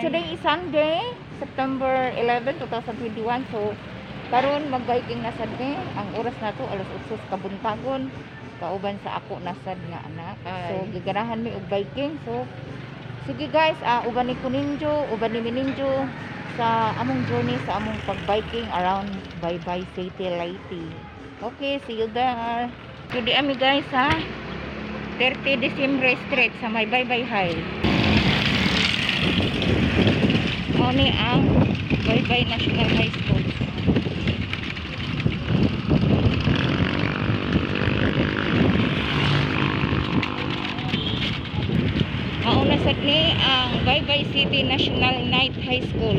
Today is Sunday, September 11, 2021. So, karon mag-biking na sad mi. Ang oras nato alas 8 sa kabuntagon. Kauban sa ako na sad nga anak. So, Hi. giganahan mi og biking. So, sige guys, uban ni ko ninyo, uban ni mi ninyo sa among journey, sa among pag-biking around Baybay City, Leyte. Okay, see you there. So, di ami guys ha. 30 December Street sa may Baybay High. Mao ni ang Baybay National High School. Mauna sad ni ang Baybay City National Night High School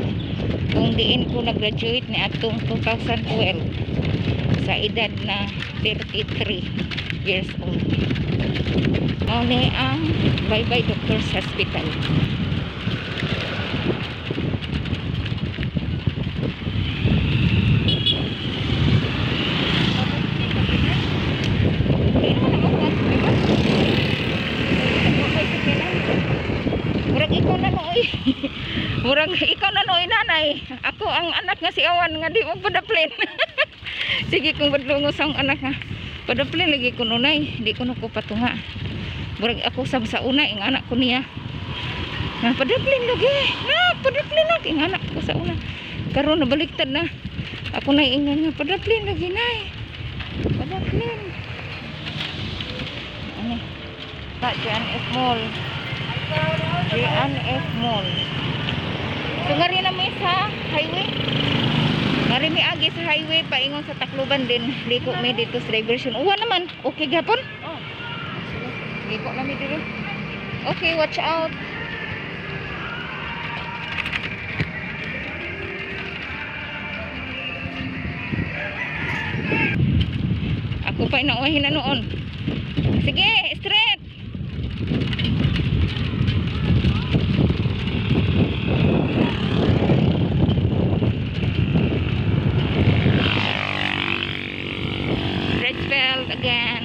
kung diin ko nag-graduate ni atong 2012 sa edad na 33 years old. Mao ni ang Baybay Doctors Hospital. Di naman na makuha sa iba. Murag ikaw na nooy. Murag ikaw na nooy, nanay. Ako ang anak nga si Awan nga di mo padaplin. Sige kung badlongos ang anak nga. Padaplin lagi ko nunay. Di ko na ko patunga. Murag ako sab sa una ing anak ko niya. Nga padaplin lagi. Na padaplin lagi ing anak ko sa una. Karon nabaliktad na. Ako na ingon nga padaplin lagi, nay. Padaplin. Ano? Pa JNF Mall. JNF Mall. So ngari na mi sa highway. Ngari mi agi sa highway paingon sa Tacloban din. Liko mi dito sa diversion. Uwa naman. Okay gapon? Oh. Liko na mi dito. Okay, watch out. Ako pa inauhin na noon. Sige, straight. Redfield again.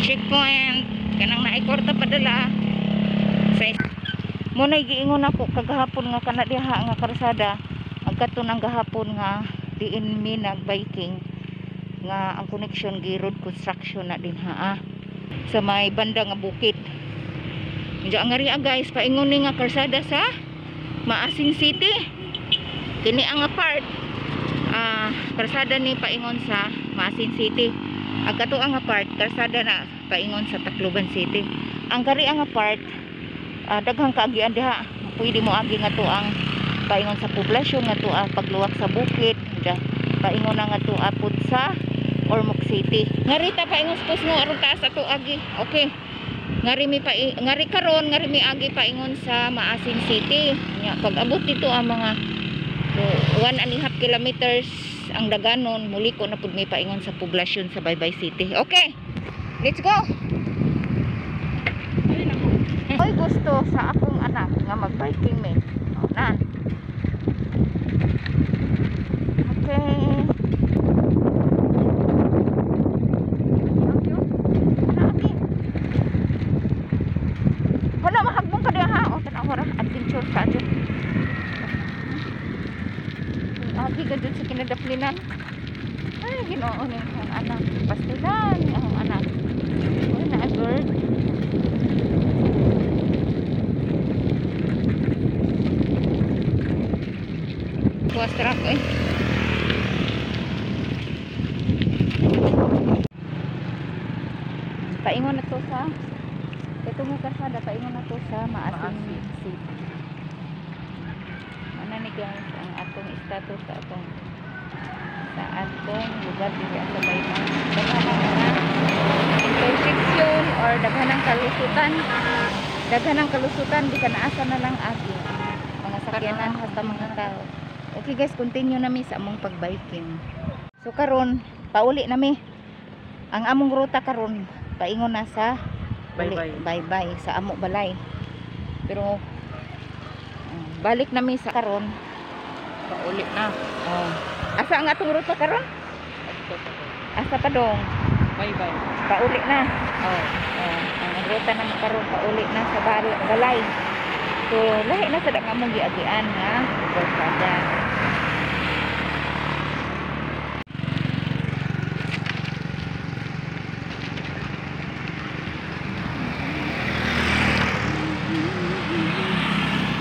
Checkpoint. Kanang naay kwarta padala. Sa mo na giingon ako kagahapon nga kana diha nga karsada ang kato nang gahapon nga diin mi nag-biking nga ang connection gi road construction na din ha, sa may banda nga bukid. Diya nga riya guys, paingon ni nga karsada sa Maasin City. Kini ang part, karsada ni paingon sa Maasin City. Ang kato ang part, karsada na paingon sa Tacloban City. Ang kari ang part, daghang kaagian diha. Pwede mo agi nga to ang paingon sa poblasyon nga to ang pagluwak sa bukid, diya paingon na nga to apod sa Ormoc City. Ngari ta paingon sa Pusno aron taas ato agi. Okay. Ngari mi pa ngari karon ngari mi agi paingon sa Maasin City. Nya pag abot dito ang mga 1.5 kilometers ang daganon, muliko na pud mi paingon sa poblasyon sa Baybay City. Okay. Let's go. Oy, gusto sa akong anak nga mag-biking mi. Oh, na. Okay. Na, okay. Wala mahagbong ka diha ha. O tanaw ra, adventure ka dyan. Agi ka dyan sa kinadaplinan. Ay, Ginoo ni akong anak. Pastilan ni akong anak. Uy, na bird. Puas truck eh. Paingon na to sa ito mo karsada, paingon na to sa Maasin Maasin. City. Ano ni guys ang atong status sa atong lugar diri sa Baybay. Daghan ang mga intersection or daghan ang kalusutan. Daghan ang kalusutan bisan asa na lang agi mga sakyanan hasta mga tao. Okay guys, continue na mi sa among pagbiking. So karon pauli na mi. Ang among ruta karon paingon na sa Baybay. Baybay sa amo balay. Pero balik na mi sa karon. Pauli na. Oh. Asa ang atong ruta karon? Asa pa dong? Bye-bye. Pauli na. Oh. Oh, ang ruta na karon pauli na sa balay. So, lahi na sa nga among giagian nga kalsada.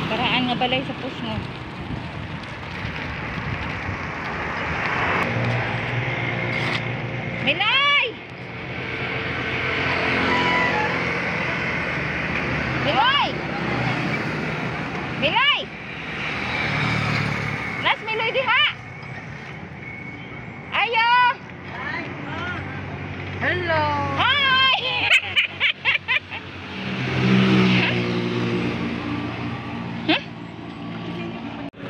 Paraan nga balay sa Pusno. Milay! Miloy! Miloy! Nas Miloy diha! Ayo! Hello. Hi! Huh?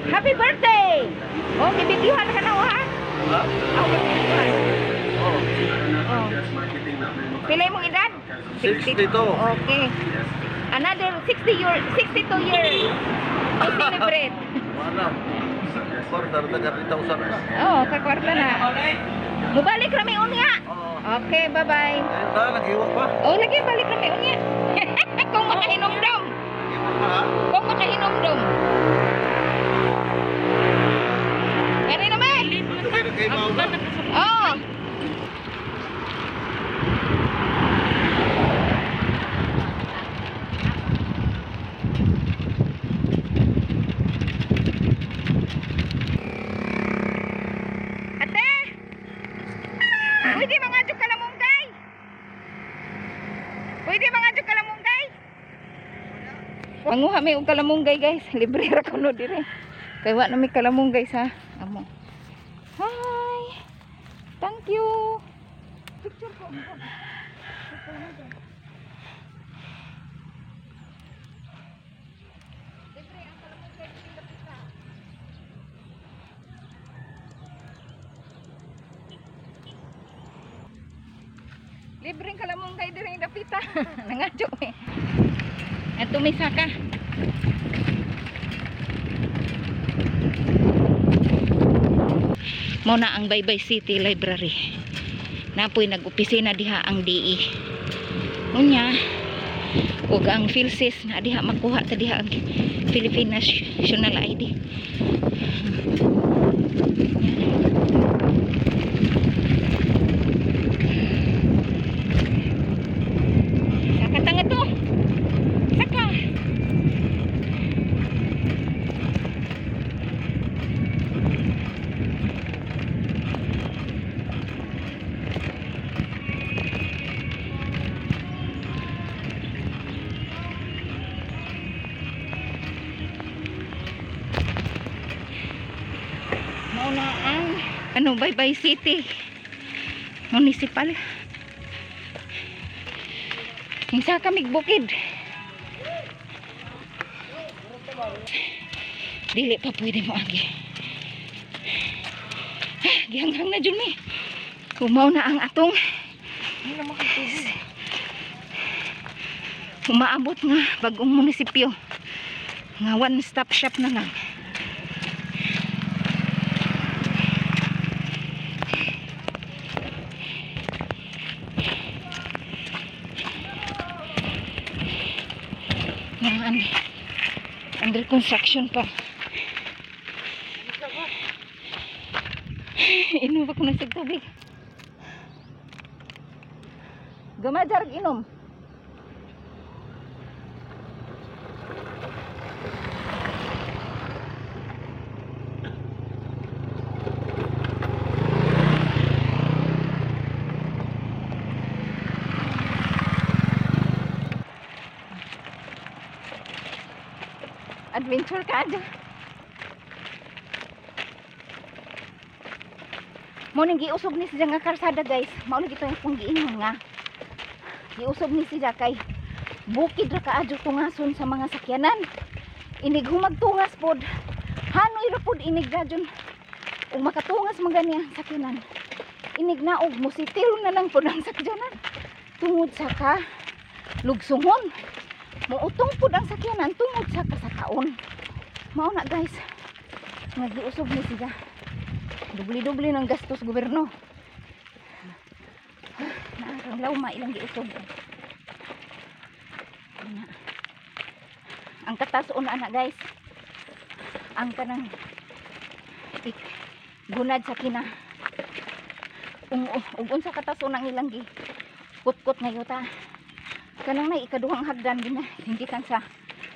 Happy birthday! Oh, gibidyuhan ka na, oh, ha? Ha? Ako gibidyuhan. Oh. Oh. Pila imong edad? 62. Okay. Another 60 year, 62 years to celebrate. Wala. Quarter na 30,000 na. Oh, kakwarta na. Mubalik rami unya. Oo. Okay, bye-bye. Ayun na, naghiwa pa. Oh, lagi balik rami unya. Kung makahinomdom. Naghiwa pa ha? Kung makahinomdom. Kani na may. Ito kayo naghiwa ba? Oh. Ate! Pwede mga adyo kalamunggay? Pwede mga adyo kalamunggay? Panguha may og kalamunggay, guys. Libre ra kuno dire. Kay wa na may kalamunggay sa amo. Hi! Thank you. Picture ko. Libre ang kalamunggay diri dapita. Libreng kalamunggay diri dapita. Nangadyo eh. Ato may saka. Mao na ang Baybay City Library. Napoy nag-opisina diha ang DE. Unya, ug ang PhilSys na diha makuha ta diha ang Philippine National ID. Saka tanga to. Saka. Mao na ang ano, Baybay City Municipal. Hinsa kami bukid. Dili pa pwede mo agi. Ah, gihanghang na jud mi. Kumaw na ang atong umaabot nga bagong munisipyo nga one stop shop na lang. Nga under construction pa. Inom pa ko na sa tubig. Gumajarg inom. Adventure ka dyan. Mo ning giusog ni siya nga karsada, guys. Mao ni gito yung kung giingon nga. Giusog ni siya kay bukid ra kaadyo tungason sa mga sakyanan. Inig humagtungas pod. Hanoy ra pod inig gadyon. Ug makatungas man gani ang sakyanan. Inig naog musitil na lang pod ang sakyanan. Tungod sa ka lugsungon. Muutong pod ang sakyanan tungod sa kasakaon. Mao na, guys. Nga giusog ni siya. Dubli-dubli ng gastos gobyerno. Na. Ang lawma ilang giusog. Ana. Ang kataas-on ana, guys. Ang kanang gunad sa kina. Ug unsa kataas-on ang ilang gi kutkot nga yuta. Kanang na ikaduhang hagdan gina gikan sa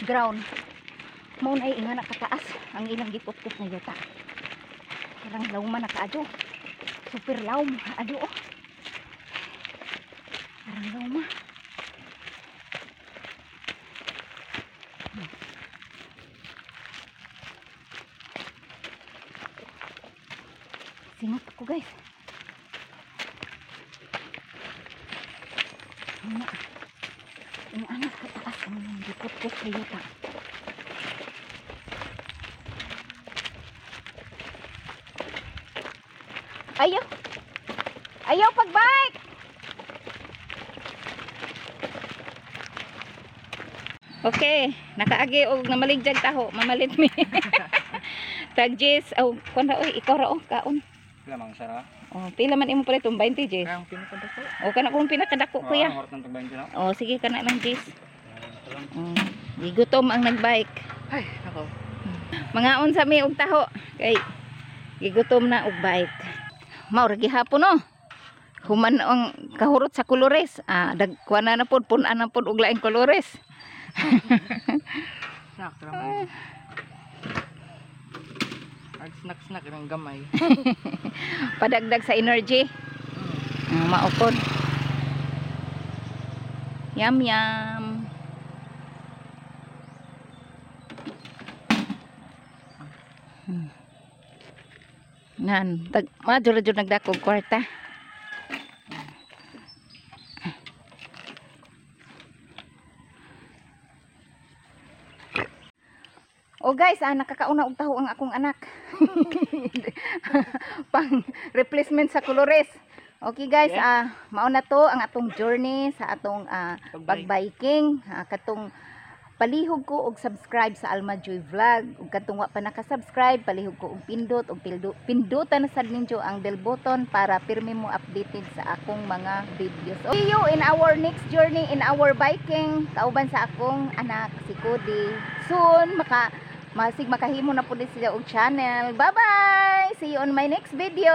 ground. Mao na ingana kataas ang ilang gikutkot nga yuta. Parang lawma na kaadyo. Super lawm adyo oh. Parang lawma. Singot ako, guys. Ano? Ang anak kataas ang gikutkot sa yuta. Ayaw! Ayaw pagbike! Okay, nakaagi og namaligyag taho, mamalit mi. Tag Jis, oh, kuan ra oy, ikaw ra oh, kaon. Lamang sara. Oh, pila man imo palit 20, Jis? Kaya ang pinakadako. O kana kung pinakadako, kuya. Ang oras ng tagbayan na. Oh, sige, kana lang, Jis. Oh, gigutom ang nagbike. Ay, ako. Mga unsa mi og taho kay gigutom na og bike. Mao ra gihapon no. Human ang kahurot sa kolores. Ah, dagkuan na na pod, pun-an na pod og laing kolores. Snack ramay. Ag snack snack ng gamay. Padagdag sa energy. Ah, maupod. Yum yum. Nan, tag madyo ra jud nagdakog kwarta. Oh guys, nakakauna og taho ang akong anak. Pang replacement sa kolores. Okay guys, mao na to ang atong journey sa atong Pag-bike. pagbiking, katong palihog ko og subscribe sa Alma Joy Vlog. Ug katong wa pa naka-subscribe, palihog ko og pindot og pindutan na sad ninyo ang bell button para pirmi mo updated sa akong mga videos. So, see you in our next journey in our biking kauban sa akong anak si Cody. Soon masig makahimo na pud siya og channel. Bye bye. See you on my next video.